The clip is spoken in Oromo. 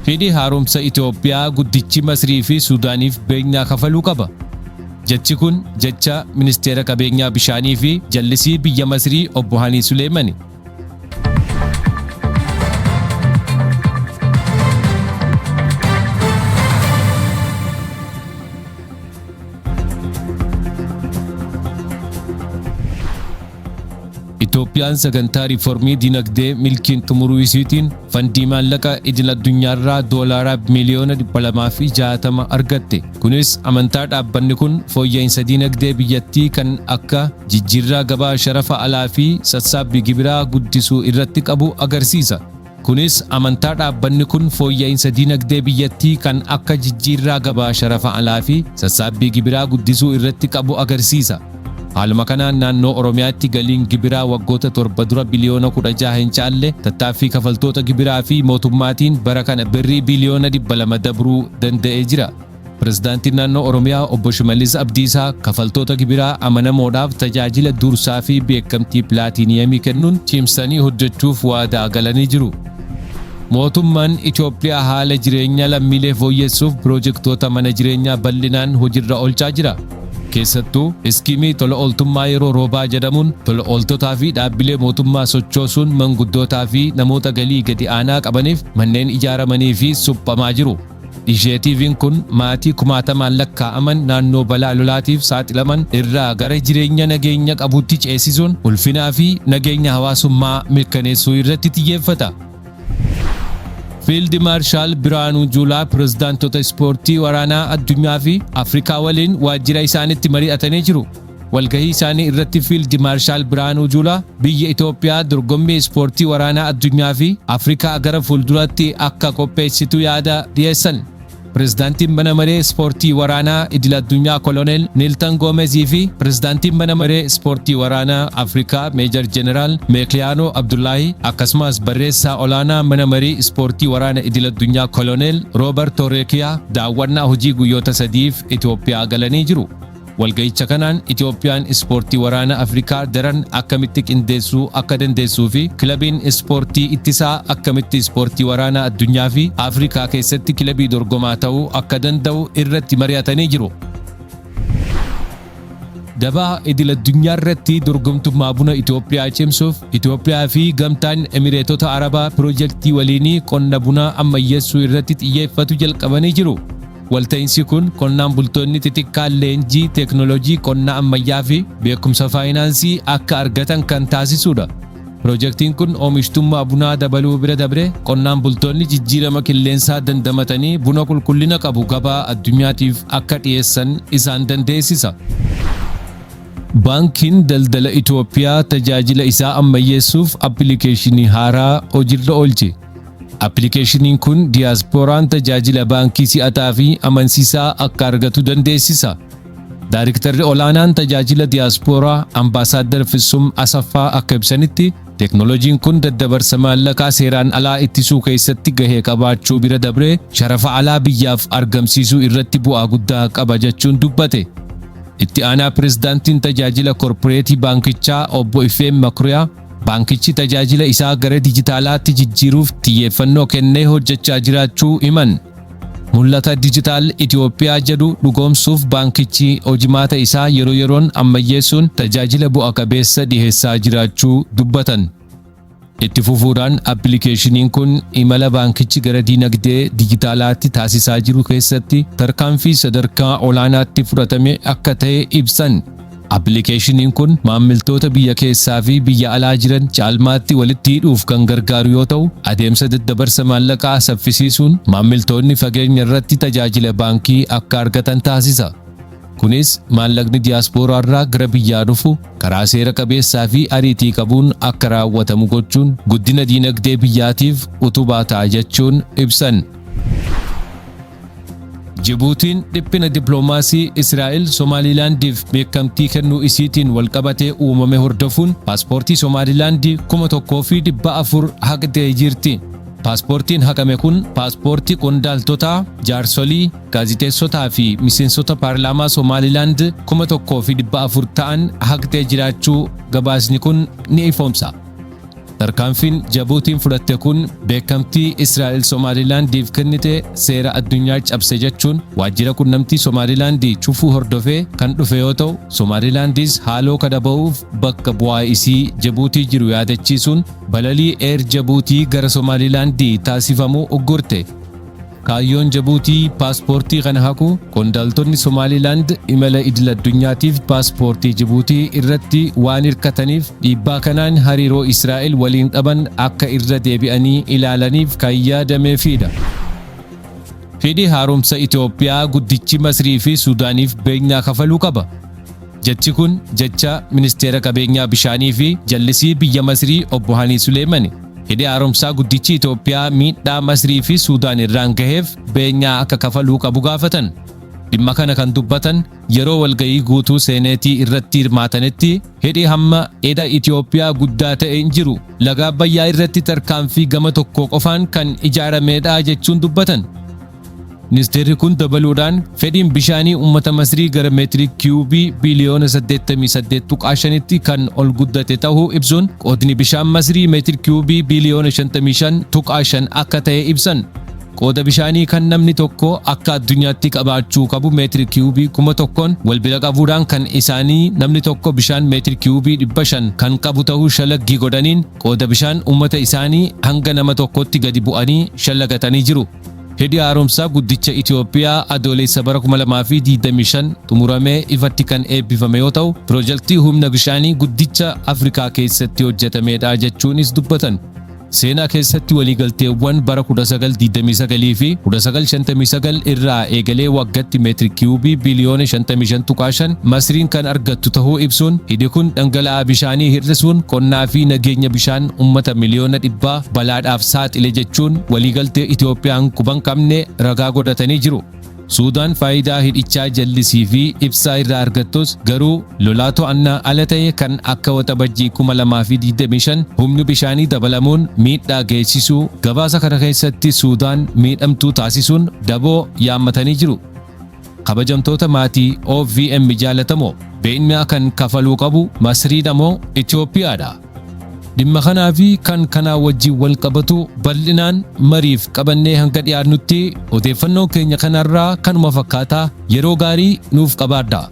Hidhi haaromsa Itoophiyaa guddichi Masrii fi Suudaaniif beenyaa kafaluu qaba. Jechi kun jecha Ministeera Qabeenyaa Bishaanii fi Jallisii biyya Masrii Obbo Hanii Suleemani. Itoophiyaan sagantaa riiformii dinagdee milkiin xumuruu isiitiin fandii maallaqa idil addunyaarraa doolaaraa miiliyoona 260 argatte. Kunis amantaa dhaabbanni kun fooyya'insa dinagdee biyyattii kan akka jijjiirraa gabaa sharafa alaa fi sassaabbii gibiraa guddisuu irratti qabu agarsiisa. Kunis amantaa dhaabbanni kun fooyya'insa dinagdee biyyattii kan akka jijjiirraa gabaa sharafa alaa fi sassaabbii gibiraa guddisuu irratti qabu agarsiisa. Haaluma kanaan naannoo Oromiyaatti galiin gibiraa waggoota 7 dura biliyoona 16 hin caalle tattaaffii kafaltoota gibiraa fi mootummaatiin bara kana birrii biliyoona 200 dabruu danda'ee jira. Pirezidaantiin naannoo Oromiyaa obbo Shimallis Abdiisaa kafaltoota gibiraa amanamoodhaaf tajaajila dursaa fi beekamtii pilaatiiniyamii kennuun cimsanii hojjechuuf waadaa galanii jiru. Mootummaan Itoophiyaa haala jireenya lammiilee fooyyessuuf piroojektoota mana jireenyaa bal'inaan hojirra oolchaa jira. Keessattuu iskiimii tola ooltummaa yeroo roobaa jedhamuun tola ooltotaa fi dhaabbilee mootummaa sochoosuun manguddootaa fi namoota galii gadi aanaa qabaniif manneen ijaaramanii fi suphamaa jiru. Inisheetiiviin kun maatii kumaatamaan lakkaa'aman naannoo balaa lolaatiif saaxilaman irraa gara jireenya nageenya qabuutti ceesisuun ulfinaa fi nageenya hawaasummaa mirkaneessuu irratti xiyyeeffata. Fiildi Maarshaal Birhaanuu Juulaa pirezidaantota ispoortii waraanaa addunyaa fi Afrikaa waliin waajjira isaanitti mari'atanii jiru. Walgahii isaanii irratti Fiildi Maarshaal Birhaanuu Juulaa biyya Itoophiyaa dorgommii ispoortii waraanaa addunyaa fi Afrikaa gara fuulduraatti akka qopheessitu yaada dhiyeessan. Pirezidaantiin Mana Maree Ispoortii Waraanaa Idil Addunyaa Koloneel Niiltan Goomezii fi Pirezidaantiin Mana Maree Ispoortii Waraanaa Afrikaa Meejar Jeneraal Meekliyaanoo Abdullaahii akkasumas Barreessaa Olaanaa Mana Marii Ispoortii Waraana Idil Addunyaa Koloneel Roobartoo Reekiyaa daawwannaa hojii guyyoota sadiif Itoophiyaa galanii jiru. Walga'icha kanaan Itoophiyaan ispoortii waraana Afrikaa daran akkamitti qindeessuu akka dandeessuu fi kilabiin ispoortii ittisaa akkamitti ispoortii waraanaa addunyaa fi Afrikaa keessatti kilabii dorgomaa ta'uu akka danda'u irratti mari'atanii jiru. Gabaa idil addunyaa irratti dorgomtummaa buna Itoophiyaa cimsuuf Itoophiyaa fi Gamtaan Emireetota Arabaa pirojektii waliinii qonna bunaa ammayyeessuu irratti xiyyeeffatu jalqabanii jiru. Walta'iinsi kun qonnaan bultoonni xixiqqaan leenjii teeknooloojii qonna ammayyaa fi beekumsa faayinaansii akka argatan kan taasisuudha. Pirojektiin kun oomishtummaa bunaa dabaluu bira dabree qonnaan bultoonni jijjiirama qilleensaa dandamatanii buna qulqullina qabu gabaa addunyaatiif akka dhiyeessan isaan dandeessisa. Baankiin Daldala Itoophiyaa tajaajila isaa ammayyeessuuf appilikeeshinii haaraa hojirra oolche. Appilikeeshiniin kun diyaaspooraan tajaajila baankii si'ataa fi amansiisaa akka argatu dandeessisa. Daariktarri olaanaan tajaajila diyaaspooraa Ambaasaaddar Fitsum Asaffaa akka ibsanitti, teeknooloojiin kun daddabarsa maallaqaa seeraan alaa ittisuu keessatti gahee qabaachuu bira dabree sharafa alaa biyyaaf argamsiisuu irratti bu'aa guddaa qaba jechuun dubbate. Itti aanaa pirezidaantiin tajaajila korporeetii baankichaa obbo Ifeem Makuriyaa baankichi tajaajila isaa gara dijitaalaatti jijjiiruuf xiyyeeffannoo kennee hojjechaa jiraachuu himan. Mul'ata Dijitaal Itiyoophiyaa jedhu dhugoomsuuf baankichi hojimaata isaa yeroo yeroon ammayyeessuun tajaajila bu'a qabeessa dhiheessaa jiraachuu dubbatan. Itti fufuudhaan appilikeeshiniin kun imala baankichi gara dinagdee dijitaalaatti taasisaa jiru keessatti tarkaanfii sadarkaa olaanaatti fudhatame akka ta'e ibsan. Appilikeeshiniin kun maammiltoota biyya keessaa fi biyya alaa jiran caalmaatti walitti hidhuuf kan gargaaru yoo ta'u, adeemsa daddabarsa maallaqaa saffisiisuun maammiltoonni fageenya irratti tajaajila baankii akka argatan taasisa. Kunis maallaqni diyaaspooraarraa gara biyyaa dhufu karaa seera qabeessaa fi ariitii qabuun akka raawwatamu gochuun guddina diinagdee biyyaatiif utubaa ta'a jechuun ibsan. Jibuutiin dhiphina dippiloomaasii Israa'el Somaalilaandiif beekamtii kennuu isiitiin walqabatee uumame hordofuun paaspoortii Somaalilaandi 1400 haqxee jirti. Paaspoortiin haqame kun paaspoortii qondaaltotaa, jaarsolii, gaazixeessotaa fi miseensota paarlaamaa Somaalilaand 1400 ta'an haqxee jiraachuu gabaasni kun ni ifoomsa. Tarkaanfiin Jabuutiin fudhatte kun beekamtii Israa'el Somaalilaandiif kennite seera addunyaa cabse jechuun waajjira qunnamtii Somaalilaandii cufuu hordofee kan dhufe yoo ta'u, Somaalilaandis haaloo kana ba'uuf bakka bu'aa isii Jabuutii jiru yaadachiisuun balalii Air Jabuutii gara Somaalilaandii taasifamu uggurte. Kaayyoon Jabuutii paaspoortii kana haquu qondaaltonni Somaalilaand imala idil addunyaatiif paaspoortii Jibuutii irratti waan hirkataniif dhiibbaa kanaan hariiroo Israa'el waliin qaban akka irra deebi'anii ilaalaniif kan yaadameefidha. Hidhi haaromsa Itoophiyaa guddichi Masrii fi Suudaaniif beenyaa kafaluu qaba. Jechi kun jecha Ministeera Qabeenyaa Bishaanii fi Jallisii biyya Masrii Obbo Hanii Suleemani. Hidhi haaromsaa guddichi Itoophiyaa miidhaa Masrii fi Suudaan irraan gaheef beenyaa akka kafaluu qabu gaafatan. Dhimma kana kan dubbatan yeroo walga'ii guutuu seeneetii irratti hirmaatanitti hidhi hamma hidha Itoophiyaa guddaa ta'e hin jiru. Laga Abbayyaa irratti tarkaanfii gama tokko qofaan kan ijaaramedha jechuun dubbatan. Ministeerri kun dabaluudhaan fedhiin bishaanii uummata Masrii gara meetirik kiyuubii biliyoona 88.5tti kan ol guddate ta'uu ibsuun qoodni bishaan Masrii meetir kiyuubii biliyoona 55.5 akka ta'e ibsan. Qooda bishaanii kan namni tokko akka addunyaatti qabaachuu qabu meetir kiyuubii 1000n wal bira qabuudhaan kan isaanii namni tokko bishaan meetir kiyuubii 500 kan qabu ta'uu shalaggii godhaniin qooda bishaan uummata isaanii hanga nama tokkotti gadi bu'anii shallagatanii jiru. Hidhi haaromsaa guddicha Itoophiyaa Adoolessa bara 2025 xumuramee ifatti kan eebbifame yoo ta'u, piroojaktii humna bishaanii guddicha Afrikaa keessatti hojjetamedha jechuunis dubbatan. Seenaa keessatti waliigalteewwan bara 1929 fi 1959 irraa eegalee waggatti meetirik kiyuubii biliyoona 55.5 Masriin kan argattu tahuu ibsuun hidhi kun dhangala'aa bishaanii hir'isuun qonnaa fi nageenya bishaan ummata miliyoona dhibbaa balaadhaaf saaxile jechuun waliigaltee Itoophiyaan quban qabne ragaa godhatanii jiru. Suudaan faayidaa hidhichaa jallisii fi ibsaa irraa argattus garuu lolaa to'annaa ala ta'e kan akka Waxabajjii 2025 humni bishaanii dabalamuun miidhaa geessisuu gabaasa kana keessatti Suudaan miidhamtuu taasisuun daboo yaammatanii jiru. Kabajamtoota maatii OVM jaalatamoo, beenyaa kan kafaluu qabu Masriidha moo Itoophiyaadha? Dhimma kanaa fi kan kanaa wajjin wal qabatu bal'inaan mariif qabannee hanga dhiyaannutti odeeffannoon keenya kanarraa kanuma fakkaataa yeroo gaarii nuuf qabaadhaa.